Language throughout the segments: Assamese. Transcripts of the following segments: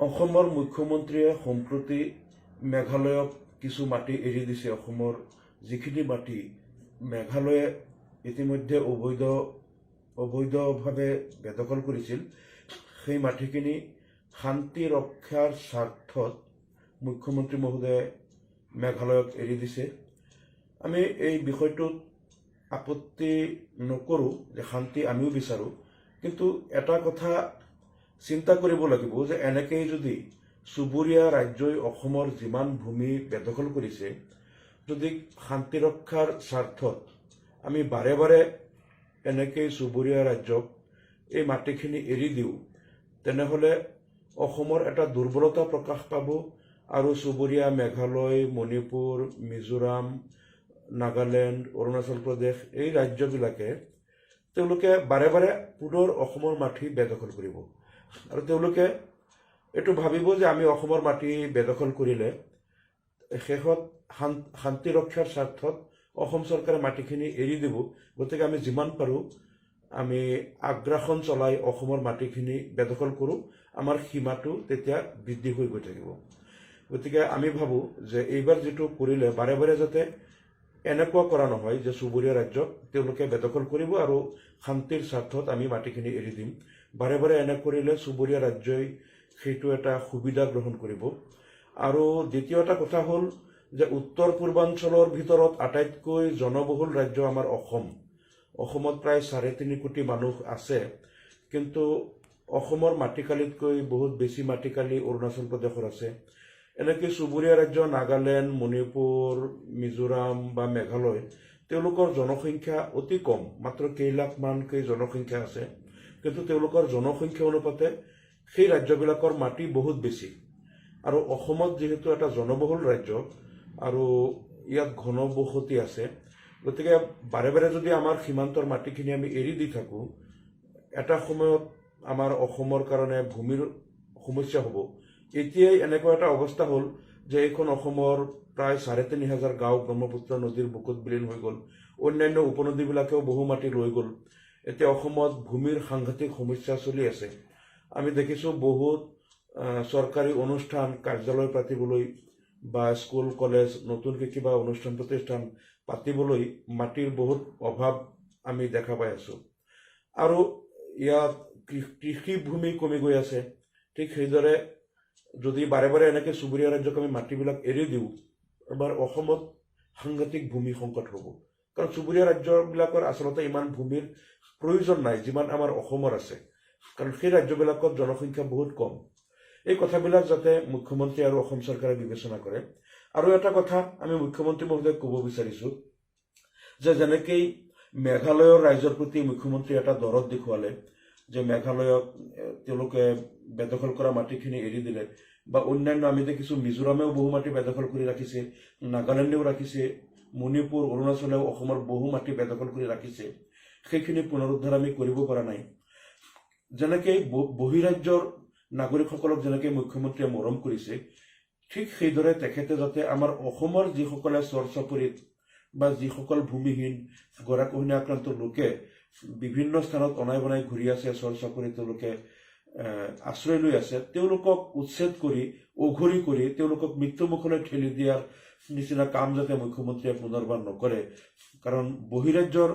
অসমৰ মুখ্যমন্ত্ৰীয়ে সম্প্ৰতি মেঘালয়ক কিছু মাটি এৰি দিছে। অসমৰ যিখিনি মাটি মেঘালয়ে ইতিমধ্যে অবৈধভাৱে বেদখল কৰিছিল, সেই মাটিখিনি শান্তি ৰক্ষাৰ স্বাৰ্থত মুখ্যমন্ত্ৰী মহোদয়ে মেঘালয়ক এৰি দিছে। আমি এই বিষয়টোত আপত্তি নকৰোঁ যে শান্তি আমিও বিচাৰোঁ, কিন্তু এটা কথা চিন্তা কৰিব লাগিব যে এনেকেই যদি চুবুৰীয়া ৰাজ্যই অসমৰ যিমান ভূমি বেদখল কৰিছে, যদি শান্তি ৰক্ষাৰ স্বাৰ্থত আমি বাৰে বাৰে এনেকেই চুবুৰীয়া ৰাজ্যক এই মাটিখিনি এৰি দিওঁ, তেনেহ'লে অসমৰ এটা দুৰ্বলতা প্ৰকাশ পাব আৰু চুবুৰীয়া মেঘালয়, মণিপুৰ, মিজোৰাম, নাগালেণ্ড, অৰুণাচল প্ৰদেশ এই ৰাজ্যবিলাকে তেওঁলোকে বাৰে বাৰে পুনৰ অসমৰ মাটি বেদখল কৰিব আৰু তেওঁলোকে এইটো ভাবিব যে আমি অসমৰ মাটি বেদখল কৰিলে শেষত শান্তি ৰক্ষাৰ স্বাৰ্থত অসম চৰকাৰে মাটিখিনি এৰি দিব, গতিকে আমি যিমান পাৰোঁ আমি আগ্ৰাসন চলাই অসমৰ মাটিখিনি বেদখল কৰোঁ, আমাৰ সীমাটো তেতিয়া বৃদ্ধি হৈ গৈ থাকিব। গতিকে আমি ভাবোঁ যে এইবাৰ যিটো কৰিলে, বাৰে বাৰে যাতে এনেকুৱা কৰা নহয় যে চুবুৰীয়া ৰাজ্যক তেওঁলোকে বেদখল কৰিব আৰু শান্তিৰ স্বাৰ্থত আমি মাটিখিনি এৰি দিম। বাৰে বাৰে এনে কৰিলে চুবুৰীয়া ৰাজ্যই সেইটো এটা সুবিধা গ্ৰহণ কৰিব। আৰু দ্বিতীয় এটা কথা হ'ল যে উত্তৰ পূৰ্বাঞ্চলৰ ভিতৰত আটাইতকৈ জনবহুল ৰাজ্য আমাৰ অসম। অসমত প্ৰায় 3.5 কোটি মানুহ আছে, কিন্তু অসমৰ মাটিকালিতকৈ বহুত বেছি মাটিকালি অৰুণাচল প্ৰদেশৰ আছে। এনেকৈ চুবুৰীয়া ৰাজ্য নাগালেণ্ড, মণিপুৰ, মিজোৰাম বা মেঘালয়, তেওঁলোকৰ জনসংখ্যা অতি কম, মাত্ৰ কেইলাখমানকৈ জনসংখ্যা আছে, কিন্তু তেওঁলোকৰ জনসংখ্যা অনুপাতে সেই ৰাজ্যবিলাকৰ মাটি বহুত বেছি। আৰু অসমত যিহেতু এটা জনবহুল ৰাজ্য আৰু ইয়াত ঘন বসতি আছে, গতিকে বাৰে বাৰে যদি আমাৰ সীমান্তৰ মাটিখিনি আমি এৰি দি থাকোঁ, এটা সময়ত আমাৰ অসমৰ কাৰণে ভূমিৰ সমস্যা হ'ব। এতিয়াই এনেকুৱা এটা অৱস্থা হ'ল যে এইখন অসমৰ প্ৰায় 3500 গাঁও ব্ৰহ্মপুত্ৰ নদীৰ বুকুত বিলীন হৈ গ'ল। অন্যান্য উপনদীবিলাকেও বহু মাটি লৈ গ'ল। এতিয়া অসমত ভূমিৰ সাংঘাতিক সমস্যা চলি আছে। আমি দেখিছোঁ বহুত চৰকাৰী অনুষ্ঠান, কাৰ্যালয় পাতিবলৈ বা স্কুল কলেজ, নতুনকৈ কিবা অনুষ্ঠান প্ৰতিষ্ঠান পাতিবলৈ মাটিৰ বহুত অভাৱ আমি দেখা পাই আছোঁ। আৰু ইয়াত কৃষি ভূমি কমি গৈ আছে। ঠিক সেইদৰে যদি বাৰে বাৰে এনেকৈ চুবুৰীয়া ৰাজ্যক আমি মাটিবিলাক এৰি দিওঁ, এবাৰ অসমত সাংঘাতিক ভূমি সংকট হ'ব। কাৰণ চুবুৰীয়া ৰাজ্যবিলাকৰ আচলতে ইমান ভূমিৰ প্ৰয়োজন নাই যিমান আমাৰ অসমৰ আছে, কাৰণ সেই ৰাজ্যবিলাকত জনসংখ্যা বহুত কম। এই কথাবিলাক যাতে মুখ্যমন্ত্ৰী আৰু অসম চৰকাৰে বিবেচনা কৰে। আৰু এটা কথা আমি মুখ্যমন্ত্ৰী মহোদয়ক ক'ব বিচাৰিছোঁ যে যেনেকেই মেঘালয়ৰ ৰাইজৰ প্ৰতি মুখ্যমন্ত্ৰীয়ে এটা দৰদ দেখুৱালে যে মেঘালয়ক তেওঁলোকে বেদখল কৰা মাটিখিনি এৰি দিলে, বা অন্যান্য আমি দেখিছোঁ মিজোৰামেও বহু মাটি বেদখল কৰি ৰাখিছে, নাগালেণ্ডেও ৰাখিছে, মণিপুৰ, অৰুণাচলেও অসমৰ বহু মাটি বেদখল কৰি ৰাখিছে, সেইখিনি পুনৰুদ্ধাৰ আমি কৰিব পৰা নাই। যেনেকৈ বহিৰাজ্যৰ নাগৰিকসকলক যেনেকৈ মুখ্যমন্ত্ৰীয়ে মৰম কৰিছে, ঠিক সেইদৰে তেখেতে যাতে আমাৰ অসমৰ যিসকলে চৰ চাপৰিত বা যিসকল ভূমিহীন, গৰাখহনীয়া আক্ৰান্ত লোকে বিভিন্ন স্থানত অনাই বনাই ঘূৰি আছে, চৰ চাপৰিত তেওঁলোকে আশ্ৰয় লৈ আছে, তেওঁলোকক উচ্ছেদ কৰি, অঘৰী কৰি তেওঁলোকক মৃত্যুমুখলৈ ঠেলি দিয়াৰ নিচিনা কাম যাতে মুখ্যমন্ত্ৰীয়ে পুনৰবাৰ নকৰে। কাৰণ বহিৰাজ্যৰ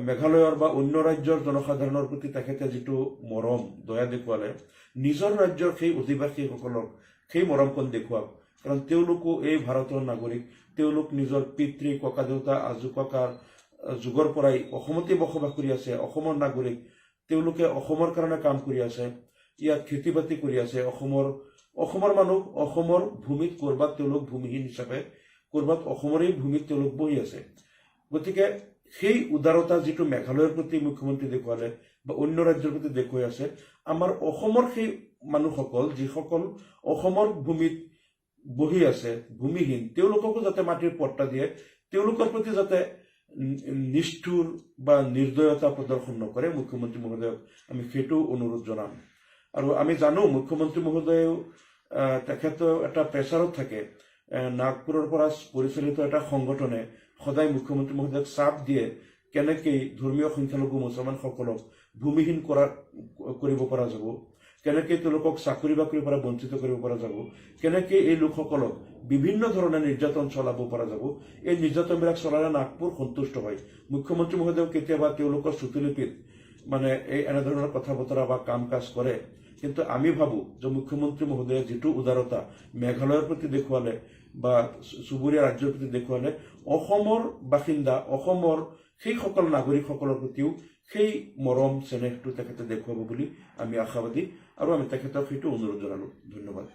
মেঘালয়ৰ বা অন্য ৰাজ্যৰ জনসাধাৰণৰ প্ৰতি তেখেতে যিটো মৰম দয়া দেখুৱালে, নিজৰ ৰাজ্যৰ সেই অধিবাসীসকলক সেই মৰমকণ দেখুৱাওক। কাৰণ তেওঁলোকো এই ভাৰতৰ নাগৰিক। তেওঁলোক নিজৰ পিতৃ, ককাদেউতা, আজু ককাৰ যুগৰ পৰাই অসমতেই বসবাস কৰি আছে, অসমৰ নাগৰিক। তেওঁলোকে অসমৰ কাৰণে কাম কৰি আছে, ইয়াত খেতি বাতি কৰি আছে। অসমৰ মানুহ, অসমৰ ভূমিত ক'ৰবাত তেওঁলোক ভূমিহীন হিচাপে ক'ৰবাত অসমৰেই ভূমিত তেওঁলোক বহি আছে। গতিকে সেই উদাৰতা যিটো মেঘালয়ৰ প্ৰতি মুখ্যমন্ত্ৰী দেখুৱালে বা অন্য ৰাজ্যৰ প্ৰতি দেখুৱাই আছে, আমাৰ অসমৰ সেই মানুহসকল যিসকল অসমৰ ভূমিত বহি আছে ভূমিহীন, তেওঁলোককো যাতে মাটিৰ পট্টা দিয়ে, তেওঁলোকৰ প্ৰতি যাতে নিষ্ঠুৰ বা নিৰ্দয়তা প্ৰদৰ্শন নকৰে, মুখ্যমন্ত্ৰী মহোদয়ক আমি সেইটো অনুৰোধ জনাম। আৰু আমি জানো মুখ্যমন্ত্ৰী মহোদয়েও তেখেতেও এটা প্ৰেছাৰত থাকে। নাগপুৰৰ পৰা পৰিচালিত এটা সংগঠনে সদায় মুখ্যমন্ত্ৰী মহোদয়ক চাপ দিয়ে কেনেকৈ ধৰ্মীয় সংখ্যালঘু মুছলমানসকলক ভূমিহীন কৰিব পৰা যাব। কেনেকৈ তেওঁলোকক চাকৰি বাকৰিৰ পৰা বঞ্চিত কৰিব পৰা যাব, কেনেকৈ এই লোকসকলক বিভিন্ন ধৰণে নিৰ্যাতন চলাব পৰা যাব, এই নিৰ্যাতনবিলাক চলালে নাগপুৰ সন্তুষ্ট হয়। মুখ্যমন্ত্ৰী মহোদয়েও কেতিয়াবা তেওঁলোকৰ শ্ৰুতিলিপিত মানে এই এনেধৰণৰ কথা বতৰা বা কাম কাজ কৰে। কিন্তু আমি ভাবোঁ যে মুখ্যমন্ত্ৰী মহোদয়ে যিটো উদাৰতা মেঘালয়ৰ প্ৰতি দেখুৱালে বা চুবুৰীয়া ৰাজ্যৰ প্ৰতি দেখুৱালে, অসমৰ বাসিন্দা, অসমৰ সেইসকল নাগৰিকসকলৰ প্ৰতিও সেই মৰম চেনেহটো তেখেতে দেখুৱাব বুলি আমি আশাবাদী আৰু আমি তেখেতক সেইটো অনুৰোধ জনালোঁ। ধন্যবাদ।